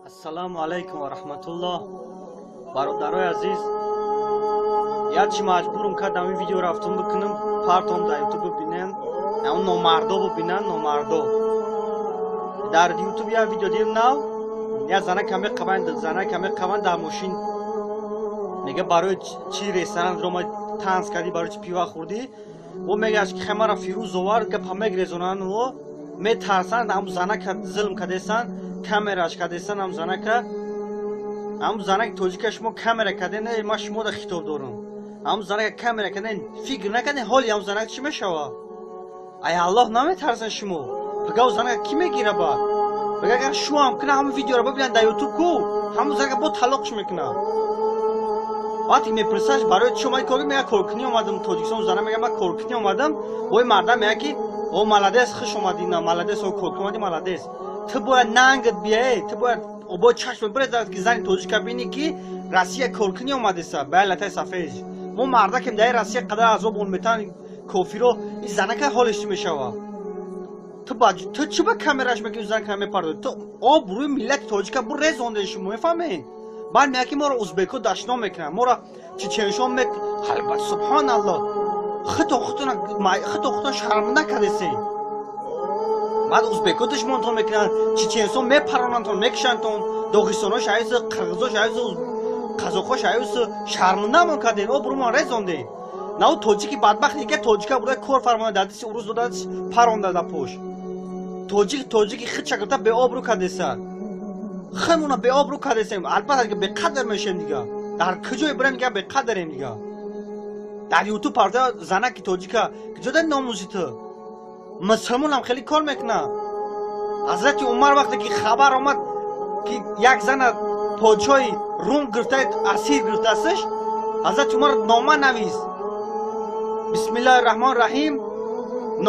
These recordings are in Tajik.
Ассалому алайкум ва раҳматуллоҳ. Бародарои азиз, якчи маҷбурум кардам ин видео рафтум бикунам, партом дар ютуб бибинем, он номардо бибинанд, номардо. Дар ютуб як видео дидем нав, як зана каме қабанд, зана каме қабанд дар мошин. Мега барои чи ресторан рома танз кардӣ, барои чи пива хӯрдӣ? О мегаш ки хемара Фирӯз овард, гапа мегрезонанд о метарсанд, ам занака зулм кардесанд, камераш кардесан ам занака. Ам занаки тоҷика шумо камера карден, ма шумода хитоб дорам. Ам занака камера карден, фикр накарден ҳоли ам занак чӣ мешава? Ай Аллоҳ наметарсен шумо. Пагав занака кӣ мегира баъд? Пага агар шуам кина ҳамон видеоро бибинанд дар ютуб ку, ҳамон занака бо талоқш мекунад. Вақте мепурсаш барои чӣ омадӣ кор, мега коркунӣ омадам Тоҷикистон, зана мега ман коркунӣ омадам, бо ин мардам мега ки о молодец, хуш омадӣ, на молодец, о коркунӣ омадӣ, молодец. Ту бояд нангат биёй, ту бояд обои чашмат бирезад ки зани тоҷика бинӣ ки Россия коркунӣ омадеса, ба латаи сафед. Мо мардакем дар Россия қадар азоб он метан кофиро, ин занака ҳолиш чӣ мешава? Ту чӣ ба камераш мекунӣ, занака мепардозӣ? Ту обрӯи миллати тоҷика бу резондаи шумо, мефаҳмед? Баъд мега ки моро узбекҳо дашном мекунанд, моро чеченшон мек... Албат, субҳоналлоҳ, худо худо шарманда кардесен. Баъд узбекҳо душмонтон мекунанд, чеченсон мепаронандтон, мекушандтон, доғистоно шаюсу, қирғизо шаюсу, қазоқҳо шаюсу, шармандамон кардем, обрӯмон резондем. На ӯ тоҷики бадбахт дига тоҷика бурда кор фармонда, дар дасти урус дода паронда дар пош. Тоҷик тоҷики худша гирифта беобрӯ кардеса. Хемона беобрӯ кардесем, албатта дига беқадр мешем дига. Дар куҷое бирем дига беқадрем дига. Дар ютуб парда занаки тоҷика куҷо дар номуси ту? Мусулмонам хеле кор мекунад. Ҳазрати Умар вақте ки хабар омад ки як зана подшоҳи Рум гирифта, асир гирифтаастш, Ҳазрати Умар нома навист. Бисмиллоҳи раҳмони раҳим,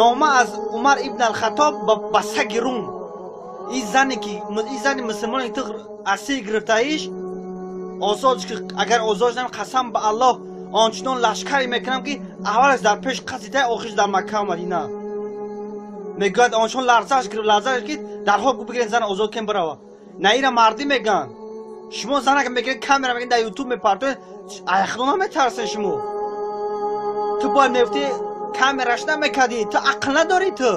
нома аз Умар ибн ал-Хаттоб ба саги Рум. Ин зане ки ин зани мусулмоне ту асир гирифтаиш, озод агар озод шудам, қасам ба Аллоҳ ончунон лашкаре мекунам ки аввалаш дар пеш қасида, охираш дар Макка ва Мадина. Мегӯяд ончунон ларзаш гирифт, ларзаш ки дарҳол гу бигирен зана озод кен бирава. На ира мардӣ мегӯянд. Шумо занака мегиред камера мегиред дар ютуб мепартоед, ай худо наметарсен шумо. Ту бояд мегуфтӣ камераш намекардӣ, ту ақл надорӣ ту.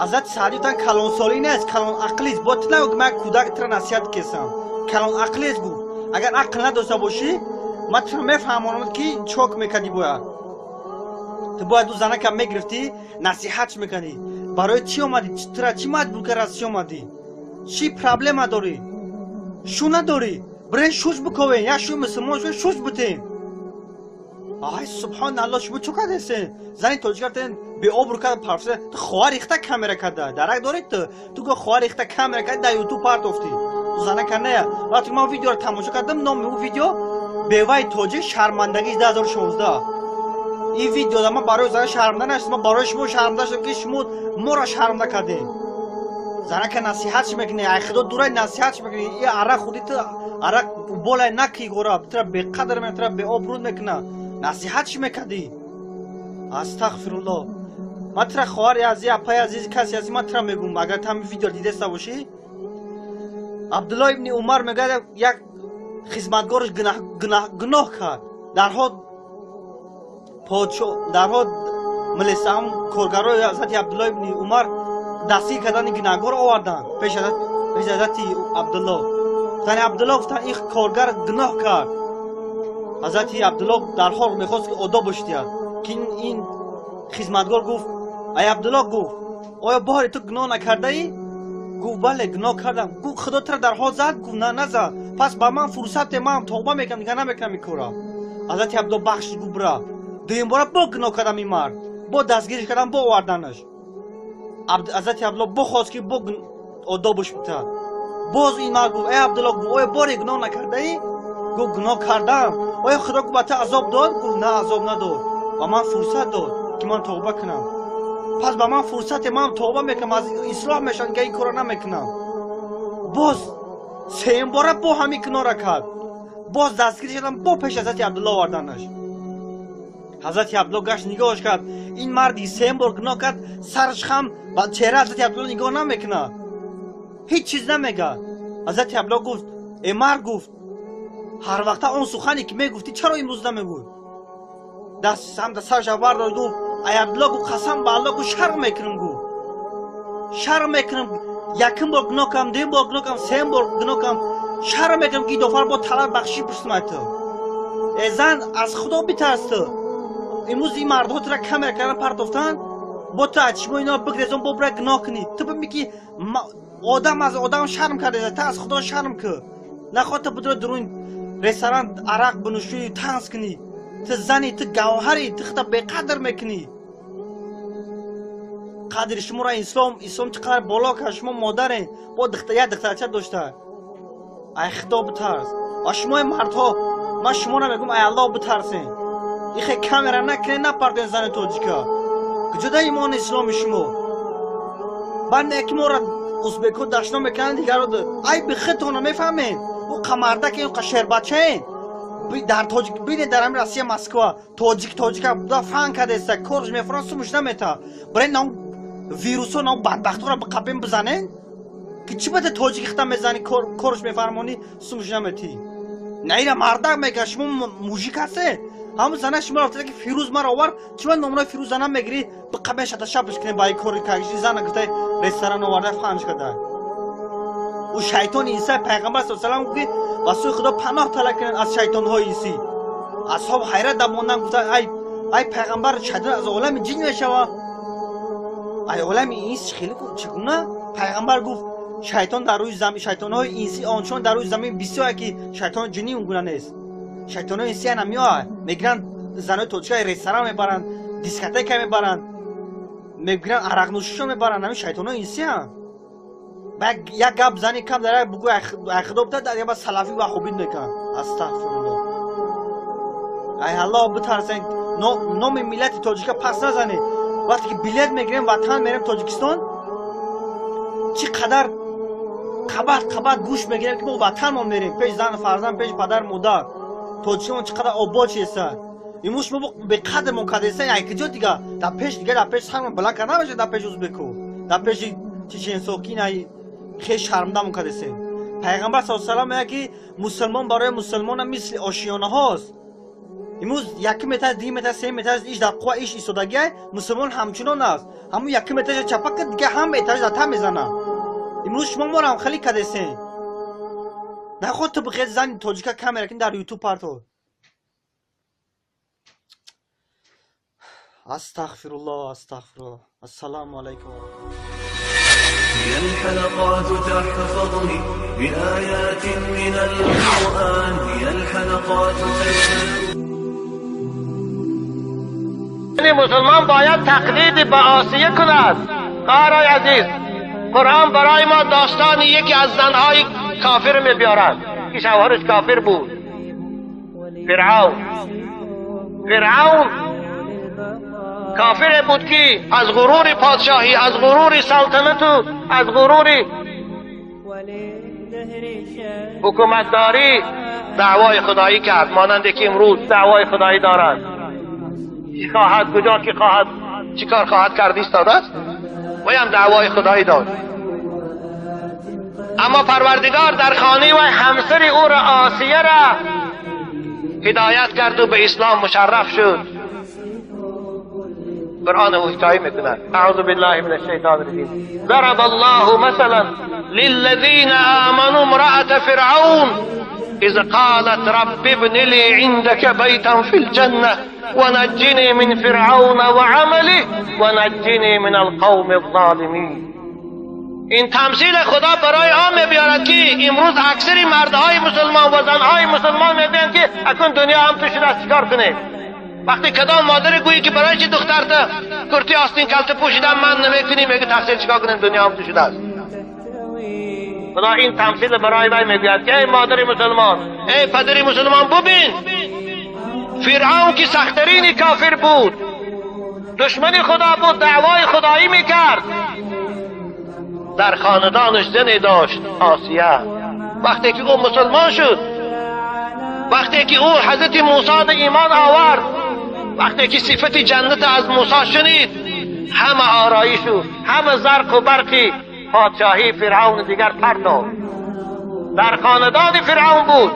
Ҳазрати Саъдӣ гуфтанд калонсолӣ нест, калонақлист. Бояд ту нагӯ ки ман кӯдак туро насиҳат кесам. Калонақлист гуфт. Агар ақл надошта бошӣ, ман туро мефаҳмонам ки чок мекардӣ бояд. Ту бояд ӯ занака мегирифтӣ, насиҳатш мекардӣ. Барои чӣ омадӣ? Тура чӣ маҷбур кард Россия омадӣ? Чӣ проблема дорӣ? Шу надорӣ? Бирен шуш биковен, як шӯи мусулмон шуш шуш битен. Ай субҳоналлоҳ, шумо чӣ кардесен? Зани тоҷика гуфтен беобрӯ кард, парфсе. Ту хоҳар рехта камера карда. Дарак дорӣ ту? Ту го хоҳар рехта камера карда дар ютуб партофтӣ. Занака не. Вақте ман видеоро тамошо кардам, номи ӯ видео беваи тоҷик шармандагии 2016. Ин видеода ман барои зана шарманда нашудам, ман барои шумо шарманда шудам ки шумо моро шарманда кардем. Занака насиҳатш мекунӣ, ай худо дурай насиҳатш мекунӣ. И арақ худи ту арақ болай накӣ гора, тура беқадр мекунад, тура беобрӯ мекунад. Насиҳатш мекардӣ. Астағфируллоҳ. Ман тура хоҳари азиз, апаи азиз, касе азиз, ман тура мегӯм, агар ту ҳамин видео дидаста бошӣ, Абдуллоҳ ибни Умар мегӯяд як хизматгораш гуноҳ кард. Дарҳол подшоҳ, дарҳол милисам коргарои ҳазрати Абдуллоҳ ибни Умар дастгир кардани гунаҳгорро оварданд пеш ҳазрати Абдуллоҳ. Гуфтанд Абдуллоҳ, гуфтанд ин коргар гуноҳ кард. Ҳазрати Абдуллоҳ дарҳол мехост ки одобаш диҳад, ки ин хизматгор гуфт: ай Абдуллоҳ, гуфт, оё бори ту гуноҳ накардаӣ? Гуфт бале, гуноҳ кардам. Гуфт худо туро дарҳол зад? Гуфт на, назад. Пас ба ман фурсат де, ман тавба мекунам, дигар намекунам ин корро. Ҳазрати Абдуллоҳ бахшид, гуфт бира. Дуюм бора бо гуноҳ кардам ин мард, бо дастгириш кардам, бо оварданаш. Ҳазрати Абдуллоҳ бохост ки бо одобаш битад. Боз ин мард гуфт: эй Абдуллоҳ, гуфт, оё боре гуноҳ накардаӣ? Гуфт гуноҳ кардам. Оё худо ба ту азоб дод? Гуфт на, азоб надод. Ба ман фурсат дод ки ман тавба кунам. Пас ба ман фурсате, ман тавба мекунам, аз ислоҳ мешавам, дигар ин корро намекунам. Боз сеюм бора бо ҳамин гуноҳро кард. Боз дастгириш кардам, бо пеш ҳазрати Абдуллоҳ оварданаш. Ҳазрати Абдуллоҳ гашт нигоҳаш кард. Ин марди сеюм бор гуноҳ кард, сараш хам, ба чеҳраи ҳазрати Абдуллоҳ нигоҳ намекунад. Ҳеҷ чиз намегӯяд. Ҳазрати Абдулло гуфт: э мард, гуфт, ҳар вақта он сухане ки мегуфтӣ, чаро имрӯз намегӯй? Даст самта сарша бардошт, гуфт: ай Абдулло, гуфт, қасам ба Алло, гуфт, шарм мекунам, гуфт, шарм мекунам. Якум бор гуноҳ кардам, дуюм бор гуноҳ кардам, сеюм бор гуноҳ кардам, шарм мекунам, ки дофар бо талаб бахшиш пурсам ай ту. Э зан, аз Худо битарс. Ту имрӯз ин мардҳо тура камера кардан партофтанд, бо ту аз чишмо ино бигрезон, бо бира гуноҳ кунӣ. Ту бибин, ки одам аз одам шарм карда, ту аз Худо шарм кӯ. Нахоҳ ту бидура дурун ресторан арақ бинӯшӣ, танс кунӣ. Ту зани, ту гавҳарӣ, ту худта беқадр мекунӣ. Қадри шуморо ислом чӣ қадар боло кард. Шумо модарен, бо як духтарча дошта. Ай Худо битарс. Ва шумои мардҳо, ман шуморо мегӯям, ай Аллоҳ битарсен, ихе камера накунед, напартоен зани тоҷика. Куҷода имони исломи шумо? Баъд не ки моро узбекҳо дашном мекунанд, дигаро айби худтонро мефаҳмед. Ӯ қамардаке, ӯ шербачаен дар тоҷик. Бинед, дар ҳамин Россия, Москва, тоҷик тоҷика буда фан кардеста, корш мефуран, сумуш намета. Барои на вирусо, на бадбахтҳоро биқапем, бизанен, ки чӣ бада тоҷики хита мезанӣ, корш мефармонӣ, сумуш наметӣ. На ира мардак мега, шумо мужик ҳасте. Ҳамун зана шумо рафта, ки Фирӯз маро овард, чӣ ба номраи Фирӯз зана мегирӣ, биқапен, шата шапш кунем. Ба ин кори кагиши зана гуфта, ресторан оварда, фанш карда. Ӯ шайтони инса. Пайғамбар са салам гуфт, ки ба сӯи Худо паноҳ талаб кунед аз шайтонҳои инсӣ. Асҳоб ҳайрат дамондан, гуфта: ай пайғамбар, шайтон аз олами ҷин мешава, ай олами инс хеле чӣ гуна? Пайғамбар гуфт: шайтон дар рӯи замин, шайтонҳои инсӣ ончунон дар рӯи замин бисёре, ки шайтони ҷинӣ он гуна нест. Шайтонҳои инсӣ ана меояд, мегиранд занои тоҷика, ресторан мебаранд, дискотека мебаранд, мегиранд арақнӯшишон мебаранд. Ҳамин шайтонҳои инсианд. Як гап зани кам дар як бугӯ, ай Худо бита, дар як салафӣ вахобид мекунанд. Астағфируллоҳ, ай Аллоҳ битарсен, номи миллати тоҷика пас назанед. Вақте ки билет мегирем, ватан мерем, Тоҷикистон, чӣ қадар қабат қабат гӯш мегирем, ки мо ватанмон мерем, пеш зану фарзанд, пеш падару модар. Тоҷикистон чӣ қадар обод шеста. Имрӯз шумо беқадрмон кардеста. Ай куҷо дига дар пеш, дига дар пеш сармон баланд карда намешавад, дар пеши узбеку, дар пеши чеченсо, ки ина хел шармдамон кардесем. Пайғамбар са салам мегӯяд, ки мусулмон барои мусулмона мисли ошиёнаҳост. Имрӯз якум этаж, дуюм этаж, сеюм этаж, иш дар қувва, иш истодагиай, мусулмон ҳамчунон аст. Ҳамун якум этажа чапа кард, дига ҳама этаж дар та мезанад. Имрӯз шумо моро ҳам хеле кардесен. Нахоҳ ту бихез зани тоҷика камера кин, дар Ютуб парто. Астағфируллоҳ, астағфируллоҳ. Ассалому алайкум. هي الحلقات تحفظني بآيات من القرآن، هي الحلقات تحفظني. مسلمان باید تقلید به آسیه کند. خواهرای عزیز، قرآن برای ما داستان یکی از زنهای کافر می‌بیارد که شوهرش کافر بود، فرعون. فرعون کافر بود که از غرور پادشاهی، از غرور سلطنت و از غرور حکومتداری دعوای خدایی کرد، مانند که امروز دعوای خدایی دارند. چی خواهد، کجا که خواهد، چی کار خواهد کرد، ایستاده است و هم دعوای خدایی داد. اما پروردگار در خانه و همسر او را، آسیه را هدایت کرد و به اسلام مشرف شد. قرآن او حکایه میکند. اعوذ بالله من الشیطان الرجیم. ضرب الله مثلا للذین آمنوا امرأة فرعون اذ قالت رب ابن لي عندك بيتا في الجنة ونجني من فرعون وعمله ونجني من القوم الظالمین. این تمثیل خدا برای آن می‌بیارد که امروز اکثر مردهای مسلمان و زنهای مسلمان میگویند که اکنون دنیا هم تو شده است، چیکار کنیم؟ وقتی کدام مادر گویی که برای چی دخترت کرتی آستین کلته پوشیدن من نمیکنی، میگه تقصیر چیکار کنیم، دنیا هم تو شده است. خدا این تمثیل برای وی میگوید که ای مادر مسلمان، ای پدر مسلمان، ببین فرعون که سخترین کافر بود، دشمن خدا بود، دعوای خدایی میکرد، در خاندانش زنی داشت، آسیه. وقتی که او مسلمان شد، وقتی که او حضرت موسی به ایمان آورد، وقتی که صفت جنت از موسی شنید، همه آرایش و همه زرق و برق پادشاهی فرعون دیگر پرتافت. در خاندان فرعون بود،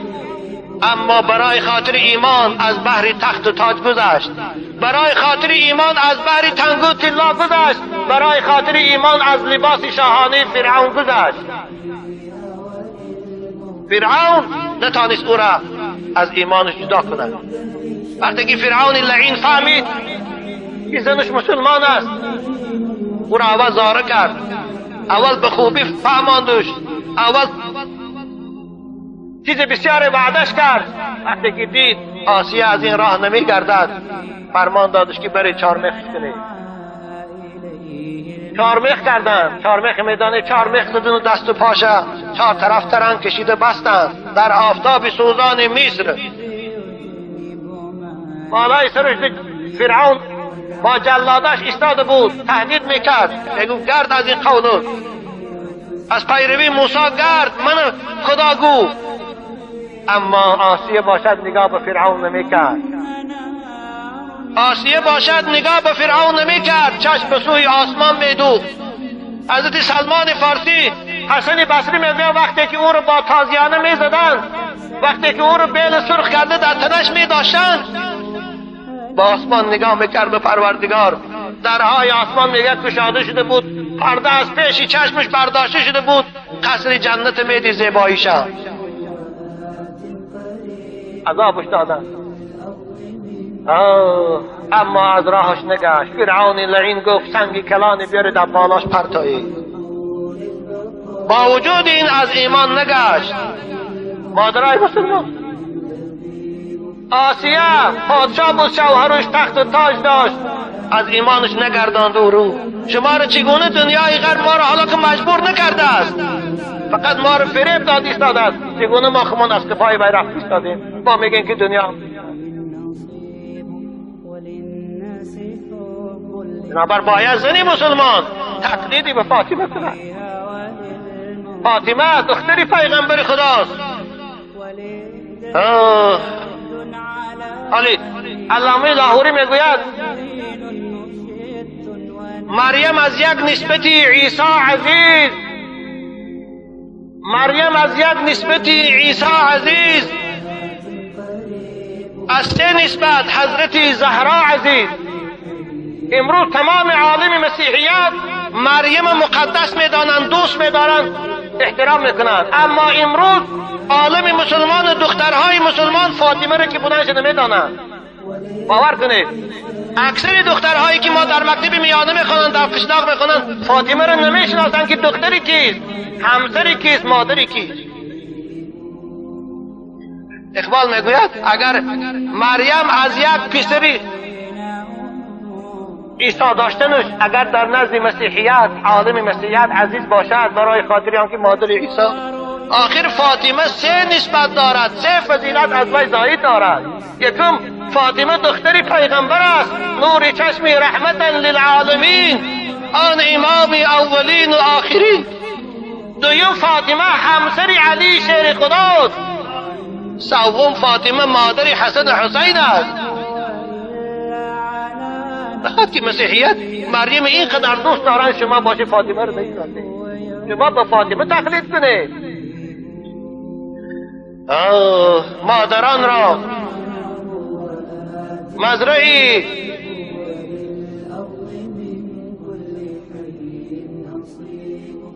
اما برای خاطر ایمان از بحر تخت و تاج گذشت، برای خاطر ایمان از بحر تنگ و طلا گذشت، برای خاطر ایمان از لباس شاهانه فرعون گذشت. فرعون نتانست او را از ایمانش جدا کند. وقتی که فرعون لعین فهمید که زنش مسلمان است، او را اول زاره کرد، اول به خوبی فهماندش، اول چیز بسیار وعدش کرد. وقتی که دید آسیه از این راه نمی گردد، فرمان دادش که بری چارمخ کنی. چارمخ کردن، چارمخ میدانه، چارمخ زدن و دست و پاشه چهار طرف ترن کشیده بستن در آفتاب سوزان مصر. بالای سرش فرعون با جلادش ایستاده بود، تهدید میکرد، میگفت گرد از این قولت، از پیروی موسی گرد، من خدا گو. اما آسیه باشد نگاه به فرعون نمیکرد، آسیه باشد نگاه به فرعون نمیکرد، چشم به سوی آسمان میدوخت. حضرت سلمان فارسی، حسن بصری میگوید وقتی که او رو با تازیانه میزدند، وقتی که او رو بیل سرخ کرده در تنش میداشتند، با آسمان نگاه میکرد به پروردگار. درهای آسمان میگه کشاده شده بود، پرده از پیش چشمش برداشته شده بود، قصر جنت میدی زیباییشه. عذابش دادن، اما از راهش نگشت. فرعون لعین گفت سنگ کلانی بیاری در بالاش پرتایی. با وجود این از ایمان نگشت. مادرای مسلمان، آسیه پادشاه بود، شوهرش تخت و تاج داشت، از ایمانش نگرداند او رو. شما رو چگونه دنیای غرب ما رو حالا که مجبور نکرده است، فقط ما رو فریب داد ایستاده است، چگونه ما خمان از کفای وی رفت ایستادیم؟ با میگن که دنیا. بنابر باید زنی مسلمان تقلیدی به فاطمه کند. فاطمه دختری پیغمبر خداست. حالی علامه لاهوری میگوید مریم از یک نسبتی عیسی عزیز، مریم از یک نسبتی عیسی عزیز، از سه نسبت حضرت زهرا عزیز. امروز تمام عالم مسیحیت مریم مقدس میدانند، دوست میدارند، احترام میکنند، اما امروز عالم مسلمان، دخترهای مسلمان فاطمه را که بودنش نمیدانند. باور کنید اکثر دخترهایی که ما در مکتب میانه میخوانند، در قشلاق میخوانند، فاطمه را نمیشناسند که دختری کیست، همسری کیست، مادری کیست. اقبال میگوید اگر مریم از یک پسری عیسی داشتنش اگر در نزد مسیحیت، عالم مسیحیت عزیز باشد، برای خاطر آنکه مادر عیسی، آخر فاطمه سه نسبت دارد، سه فضیلت از وی زاید دارد. یکم، فاطمه دختر پیغمبر است، نور چشم رحمتا للعالمین، آن امام اولین و آخرین. دویم، فاطمه همسر علی شیر خداست. سوم، فاطمه مادر حسن و حسین است. نخواد که مسیحیت مریم اینقدر دوست دارن، شما باشه فاطمه رو نشناسید، شما با فاطمه تقلید کنید. مادران را مزرعی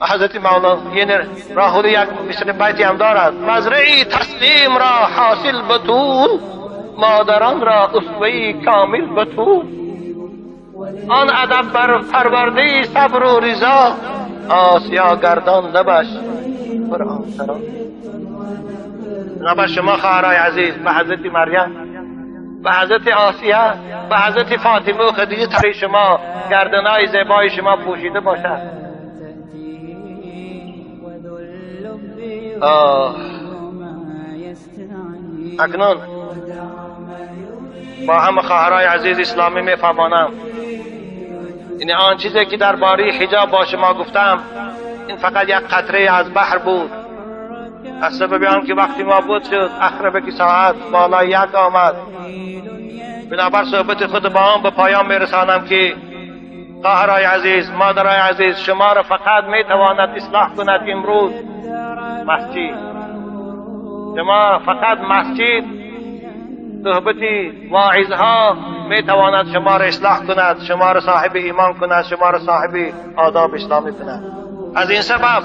حضرت مولانا یعنی راهولی یک مثل بیتی هم دارد، مزرعی تسلیم را حاصل بطول، مادران را اسوه‌ای کامل بطول. آن ادب بر پرورده صبر و رضا، آسیا گردان لبش پر آسرا. بنابر شما خواهرای عزیز، به حضرت مریم، به حضرت آسیه، به حضرت فاطمه و خدیجه تری شما گردنای زیبای شما پوشیده باشد. اکنون با همه خواهرای عزیز اسلامی میفهمانم این آن چیزی که درباره حجاب با شما گفتم، این فقط یک قطره از بحر بود. از سبب آن که وقتی ما بود شد اخربه که ساعت بالای یک آمد. بنابر صحبت خود با آن به پایان میرسانم که خواهرای عزیز، مادرای عزیز، شما را فقط میتواند اصلاح کند امروز مسجد. شما فقط مسجد، صحبت واعظها میتواند شما را اصلاح کند، شما را صاحب ایمان کند، شما را صاحب آداب اسلامی کند. از این سبب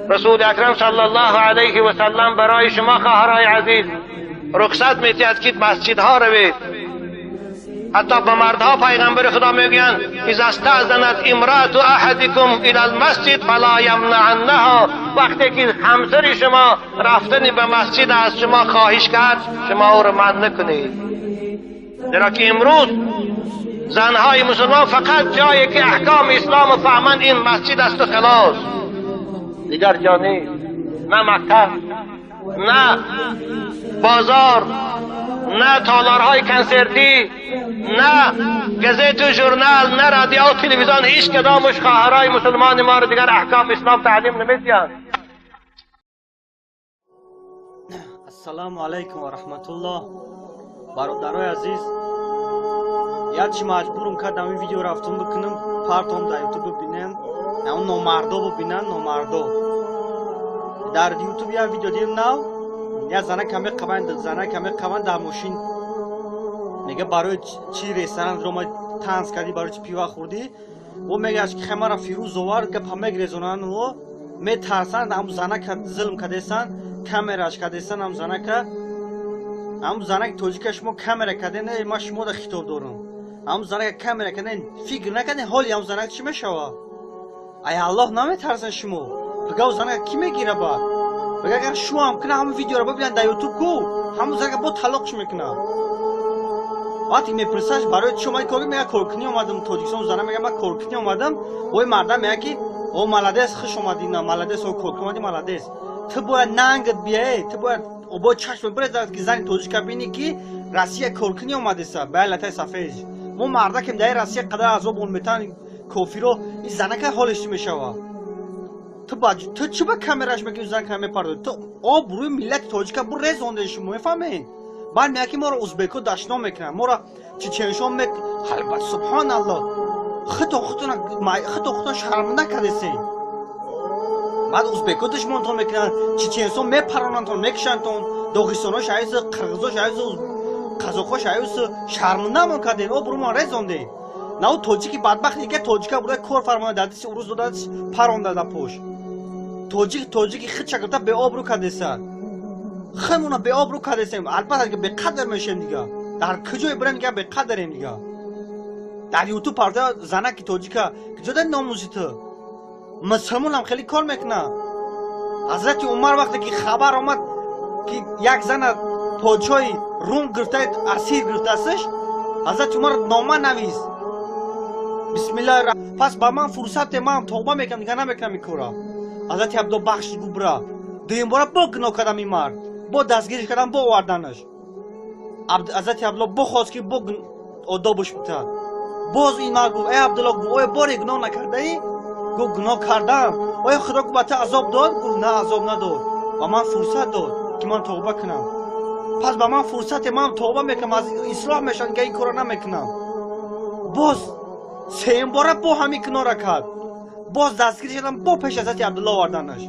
رسول اکرم صلی الله علیه و سلم برای شما خواهرای عزیز رخصت میدهد که مسجدها روید. حتی به مردها پیغمبر خدا میگویند اذا استأذنت امرأة احدکم الی المسجد فلا یمنعنها. وقتی که همسر شما رفتن به مسجد از شما خواهش کرد، شما او را منع نکنید. زیرا که امروز زنهای مسلمان فقط جایی که احکام اسلام فهمند این مسجد است و خلاص، دیگر جا نیست. نه مکتب، نه بازار، نه تالارهای کنسرتی، نه گزت و ژورنال، نه رادیو و تلویزیون، هیچ کدامش خواهرای مسلمان ما را دیگر احکام اسلام تعلیم نمیدهند. السلام علیکم و رحمت الله. برادرای عزیز، як чи маҷбурум кардам ин видео рафтум бикунам, партом дар ютуб бибинем, он номардо бибинан, номардо. Дар ютуб як видео дидем нав, як зана каме қабанд, зана каме қабанд дар мошин мега барои чи ресторан рома танз кардӣ, барои чи пива хӯрдӣ? О мегаш ки хемара Фирӯз овард, гапа мегрезонанд, о метарсанд, ҳам занака зулм кардесан, камераш кардесан, ҳам занака, ҳам занаки тоҷика шумо камера карден, ман шумода хитоб дорам. Ҳам занака камера карден, фикр накарден ҳоли ҳам занака чӣ мешава? Ай Аллоҳ наметарсен шумо? Пагав занака кӣ мегира баъд? Пага агар шумо ҳам кунад ҳамон видеоро бибинанд дар ютуб ку, ҳамон занака бо талоқш мекунад. Вақте мепурсаш барои чӣ омадӣ кор, мега коркунӣ омадам Тоҷикистон. Зана мега ман коркунӣ омадам. Ой мардам мега ки о молодец, хуш омадӣ, на молодец, о коркунӣ омадӣ, молодец. Ту бояд нангат биёй, ту бояд бо чашм бирезад ки зани тоҷика бинӣ ки Россия коркунӣ омадеса, ба латаи сафед. Мо мардакем дар Россия қадар азоб он метан кофиро, ин занака ҳолеш чӣ мешава? Ту чӣ ба камераш мекунӣ, занака мепардоӣ? Ту об рӯи миллати тоҷика бу резонде шумо, мефаҳмед? Баъд мега ки моро узбекҳо дашном мекунанд, моро чеченшон мек... Албат, субҳоналлоҳ, худто худтон шарманда кардесен. Баъд узбекҳо душмонтон мекунанд, чеченсон мепаронандтон, мекушандтон, доғистоно шаюсу, қирғизо шаюсу, қазоқҳо шаюсу. Шармандамон кардем, обрӯмон резондем. На ӯ тоҷики бадбахт дига тоҷика бурда кор фармода, дар дасти урус дода паронда дар пош. Тоҷик тоҷики худша гирифта беобрӯ кардеса. Хемона беобрӯ кардесем, албатта дига беқадр мешем дига. Дар куҷое бирем дига беқадрем дига. Дар ютуб парда занаки тоҷика куҷо дар номуси ту? Мусулмонам хеле кор мекунад. Ҳазрати Умар вақте ки хабар омад ки як зана подшоҳи Рум гирифта, асир гирифтаастш, Ҳазрати Умар нома навист. Бисмиллаҳи. Пас ба ман фурсат, ман тавба мекунам, дига намекунам ин кора. Ҳазрати Абдулло бахшид, гуфт бира. Дуюм бора бо гуноҳ кардам ин мард. Бо дастгириш кардам, бо оварданаш. Ҳазрати Абдулло бохост ки бо одобаш битад. Боз ин мард гуфт: эй Абдулло, гуфт, оё боре гуноҳ накардаӣ? Гуфт гуноҳ кардам. Оё Худо гуфт ба ту азоб дод? Гуфт на, азоб надод. Ба ман фурсат дод ки ман тавба кунам. Пас ба ман фурсате, ман тавба мекунам, аз ислоҳ мешавам, дига ин корро намекунам. Боз сеюм бора бо ҳамин гуноҳро кард. Боз дастгириш кардам, бо пеш Ҳазрати Абдулло оварданаш.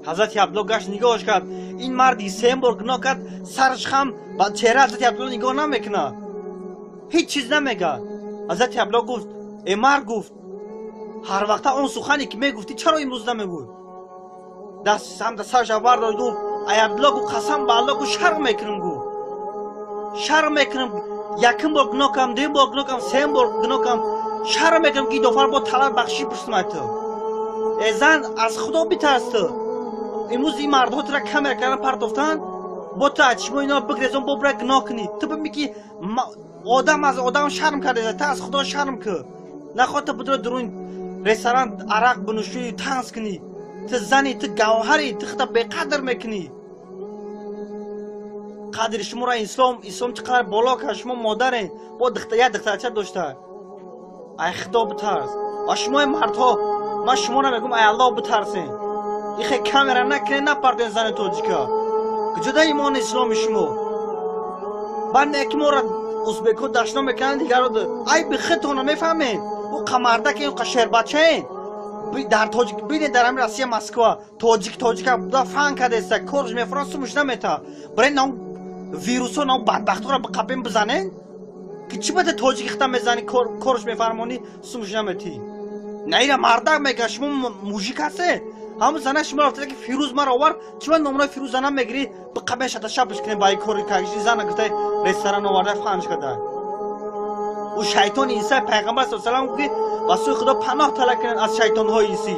Ҳазрати Абдулло гашт нигоҳш кард. Ин марди сеюм бор гуноҳ кард, сараш хам ба чеҳраи Ҳазрати Абдулло нигоҳ намекунад. Ҳеҷ чиз намегӯяд. Ҳазрати Абдулло гуфт: э мард, гуфт, ҳар вақта он сухане ки мегуфтӣ чаро имрӯз намегӯй? Даст самта сарша бардошт, гуфт: ай Абдулло, гуфт, қасам ба Аллоҳ, гуфт, шарм мекунам, гуфт, шарм мекунам. Якум бор гуноҳ кардам, дуюм бор гуноҳ кардам, сеюм бор гуноҳ кардам, шарм мекунам ки дофар бо талаб бахшиш пурсам аз ту. Э зан, аз Худо битарс ту. Имрӯз ин мардҳо тура камера кардан партофтанд, бо ту аз чишмо ино бигрезон, бо бира гуноҳ кунӣ. Ту бибинӣ ки одам аз одам шарм кардеса, ту аз Худо шарм кун. Нахоҳ ту бидро дурун ресторан арақ бинӯшӣ, танз кунӣ. Ту зани, ту гавҳарӣ, ту худро беқадр мекунӣ. Қадри шуморо ислом, ислом чӣ қадар боло кард, шумо модарен, бо як духтарча дошта. Ай Худо битарс. Ва шумои мардҳо, ман шуморо мегӯям, ай Аллоҳ битарсен. Ихе камера накунед, напардоен зани тоҷика. Куҷо дар имони исломи шумо? Баъд мега ки моро узбекҳо дашном мекунанд, дигарро айби худтонро мефаҳмед. Ӯ қамардаке, ӯ шербачаен. Дар тоҷик бинед, дар ҳамин Россия, Москва тоҷик тоҷика буда фан кардеста, корш мефуран, сумуш намета. Барои нам вирусо, нам бадбахтора биқапем, бизанен, ки чӣ бада тоҷик ихта мезани, корш мефармонӣ, сумуш наметӣ. На ира мардак мега, шумо мужик ҳасте. Ҳамун зана шумо рафта ки Фирӯз маро овард, чӣ ба номраи Фирӯз зана мегирӣ, биқапем, шата шабш кунем ба ин кори кагиши зана гуфта ресторан оварда фанш карда. Ӯ шайтони инсай. Пайғамбар саллаллоҳу алайҳи васаллам гуфт, ки ба сӯи Худо паноҳ талаб кунед аз шайтонҳои инсӣ.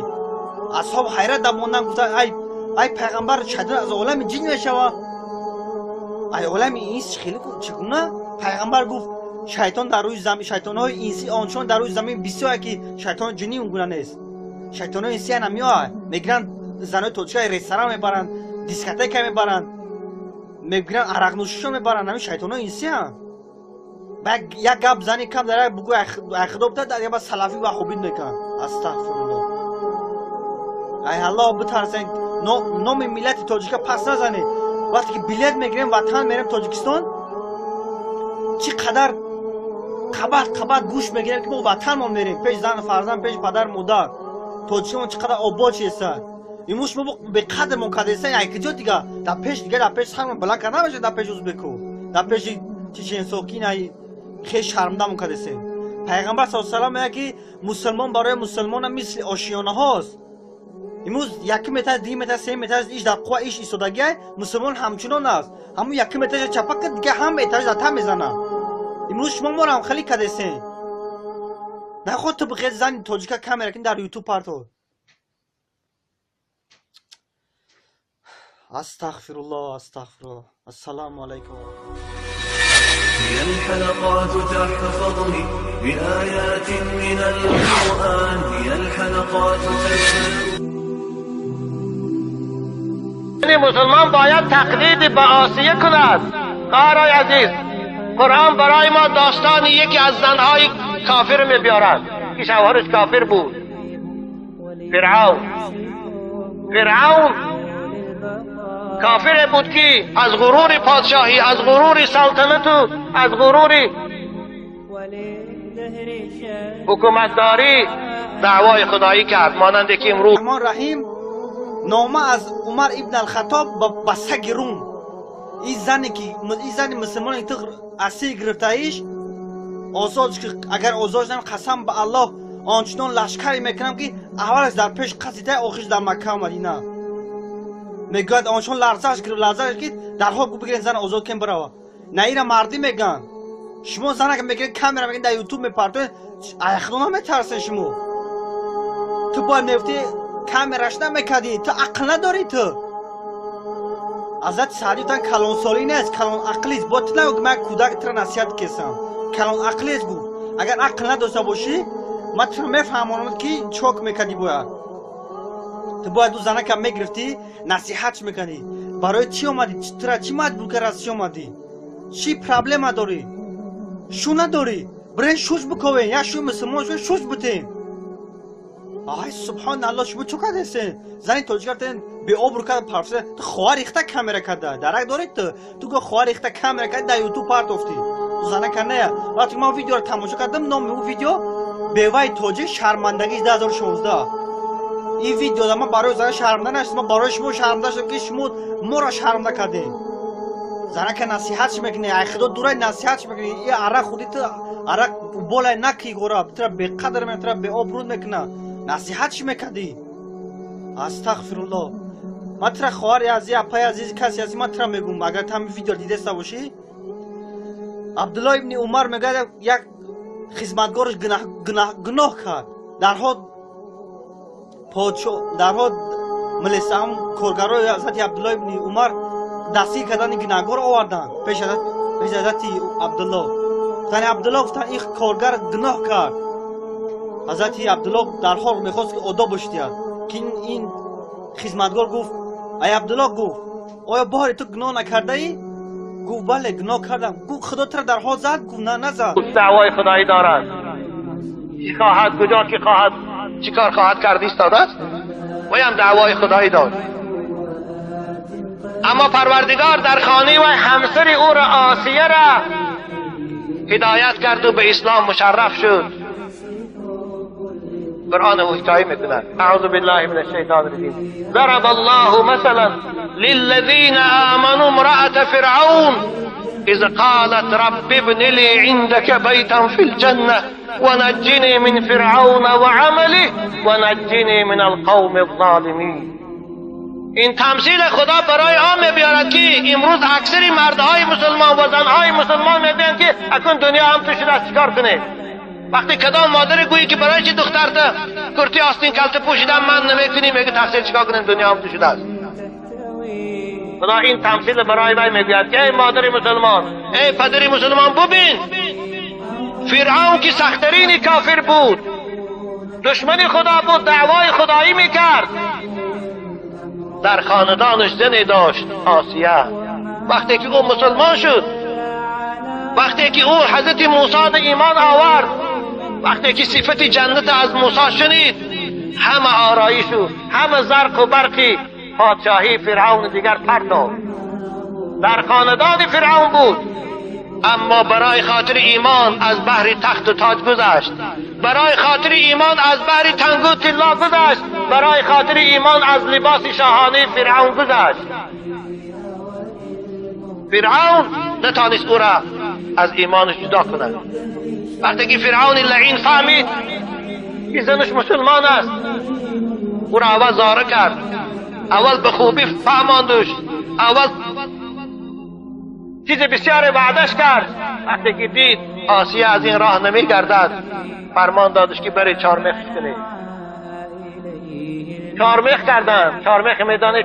Асҳоб ҳайрат дамондан, гуфтанд: ай пайғамбар, шайтон аз олами ҷин мешава, ай олами инс хеле чӣ гуна? Пайғамбар гуфт: шайтон дар рӯи замин, шайтонҳои инсӣ ончунон дар рӯи замин бисёре, ки шайтони ҷинӣ он гуна нест. Шайтонҳои инсӣ ана меояд, мегиранд занои тоҷика, ресторан мебаранд, дискотека мебаранд, мегиранд арақнӯшишон мебаранд. Ҳамин шайтонҳои инсианд. Як гап зани кам дар як бугӯ, ай худо буда, дар як салафӣ вахобид мекунанд. Астағфируллоҳ, ай Аллоҳ битарсен, номи миллати тоҷика пас назанед. Вақте ки билет мегирем, ватан мерем, Тоҷикистон, чӣ қадар қабат қабат гӯш мегирем, ки мо ватанмон мерем, пеш зану фарзанд, пеш падару модар. Тоҷикистон чӣ қадар обод шеста. Имрӯз шумо беқадрмон кардеста. Ай куҷо дига дар пеш, дига дар пеш сармон баланд карда намешавад, дар пеши узбеку, дар пеши чеченсо, ки ин хел шармдамон кардесем. Пайғамбар саллаллоҳу алайҳи васаллам мегӯяд, ки мусулмон барои мусулмона мисли ошиёнаҳост. Имрӯз якум этаж, дуюм этаж, сеюм этаж иш дар қувва иш истодагиай, мусулмон ҳамчунон аст. Ҳамун якум этажа чапа кард, дига ҳама этаж дар та мезанад. Имрӯз шумо моро ҳам хеле кардесем. Наход ту бихез зани тоҷика камера кин, дар ютуб парто. Астағфируллоҳ, астағфируллоҳ. Ассалому алайкум. هي الحلقات تحفظني بآيات من القرآن، هي الحلقات تحفظني. مسلمان باید تقلید به آسیه کند. خواهرای عزیز، قرآن برای ما داستان یکی از زنهای کافر می‌بیارد که شوهرش کافر بود، فرعون. فرعون کافر بود که از غرور پادشاهی، از غرور سلطنت و از غرور حکومتداری دعوای خدایی کرد، مانند که امروز. رحمان رحیم. нома аз Умар ибн Алхатоб ба саги Рум. Ин зане ки ин зани мусулмоне ту асир гирифтаиш, озод, агар озод шудам, қасам ба Аллоҳ, ончунон лашкаре мекунам, ки аввалаш дар пеш қасида, охирш дар Макка, Мадина. Мегӯяд, ончунон ларзаш гирифт, ларзаш ки дарҳол гуфт: бигирен зана, озод кунем, бирава. На ира мардӣ мегӯянд. Шумо занака мегиред, камера мегиред, дар ютуб мепартоед, ай худо наметарсен шумо? Ту бояд мегуфтӣ, камераш намекардӣ. Ту ақл надорӣ. Ту ҳазрати Саъдӣ гуфтанд: калонсолӣ нест, калонақлист. Бояд ту нагӯ, ки ман кӯдак тура насиҳат кесам. Калонақлист гуфт. Агар ақл надошта бошӣ, ман туро мефаҳмонам, ки чок мекардӣ. Бояд ту бояд ӯ занака мегирифтӣ, насиҳатш мекардӣ. Барои чӣ омадӣ? Тура чӣ маҷбур кард, аз чӣ омадӣ? Чӣ проблема дорӣ? Шу надорӣ? Бирен шуш биковен, як шӯи мусулмон шуш шуш бутем. Ай субҳоналлоҳ, шумо чӣ кардесен? Зани тоҷика рафтен, беобрӯ карда парфса. Ту хоҳар ихта камера карда, дарак доред ту? Ту го хоҳар ихта камера карда, дар ютуб партофтӣ. Занака не. Вақте ман видеоро тамошо кардам, номи ӯ видео «Беваи тоҷик шармандагии 2016». Ин видеода ман барои зана шарманда нашудам, ман барои шумо шарманда шудам, ки шумо моро шарманда кардем. Занака насиҳатш мекунӣ, ай худо дурай, насиҳатш мекунӣ. И арақ худи ту арақ болай наки гора, тура беқадр мекунад, тура беобрӯ мекунад. Насиҳатш мекардӣ. Астағфируллоҳ. Ман тура, хоҳари азиз, апаи азиз, касе ҳастӣ, ман тура мегӯм, агар ту ҳамин видеоро дидаста бошӣ. Абдуллоҳ ибни Умар мегӯяд, як хизматгораш гуноҳ кард. Дарҳол подшоҳ, дарҳол милисаам, коргарои ҳазрати Абдуллоҳ ибни Умар дастгир кардани гунаҳгор оварданд пеш ҳазрати Абдуллоҳ. Гуфтанд, Абдуллоҳ, гуфтанд, ин коргар гуноҳ кард. Ҳазрати Абдуллоҳ дарҳол мехост, ки одобаш диҳад, ки ин хизматгор гуфт: ай Абдуллоҳ, гуфт, оё бори ту гуноҳ накардаӣ? Гуфт: бале, гуноҳ кардам. Гуфт: худо тура дарҳол зад? Гуфт: на, назад. Даъвои худоӣ дорад, чӣ хоҳад, куҷо ки хоҳад, чӣ кор хоҳад кард, истодааст. Ваям даъвои худоӣ дошт, аммо Парвардигор дар хонаи вай ҳамсари ӯро, Осия را ҳидоят кард ва ба ислом мушарраф шуд. قرآن حکایه میکند. اعوذ بالله من الشیطان الرجیم. ضرب الله مثلا للذین آمنوا امرأة فرعون اذ قالت رب ابن لي عندك بيتا في الجنة ونجني من فرعون وعمله ونجني من القوم الظالمین. این تمثیل خدا برای آن میبیارد که امروز اکثر مردهای مسلمان و زنهای مسلمان میگویند که اکنون دنیا هم تو شده است، چیکار کنه؟ وقتی کدام مادر گویی که برای چی دخترت کرتی آستین کلته پوشیدن من نمیکنی، میگه تقصیر چیکار کنیم، دنیا هم تو شده است. خدا این تمثیل برای وی میگوید که ای مادر مسلمان، ای پدر مسلمان، ببین فرعون که سخترین کافر بود، دشمن خدا بود، دعوای خدایی میکرد، در خاندانش زنی داشت آسیه. وقتی که او مسلمان شد، وقتی که او حضرت موسی ایمان آورد، وقتی که صفت جنت از موسی شنید، همه آرایش و همه زرق و برقی پادشاهی فرعون دیگر پرتاد. در خاندان فرعون بود، اما برای خاطر ایمان از بحر تخت و تاج گذشت، برای خاطر ایمان از بحر تنگ و طلا گذشت، برای خاطر ایمان از لباس شاهانه فرعون گذشت. فرعون نتانست او را از ایمانش جدا کند. وقتی که فرعون لعین فهمید که زنش مسلمان است، او را اول زاره کرد، اول به خوبی فهماندش، اول چیز بسیار وعدش کرد. وقتی که دید آسیه از این راه نمیگردد، فرمان دادش که بری چارمخ کنی. چارمخ کردن، چارمخ میدانه.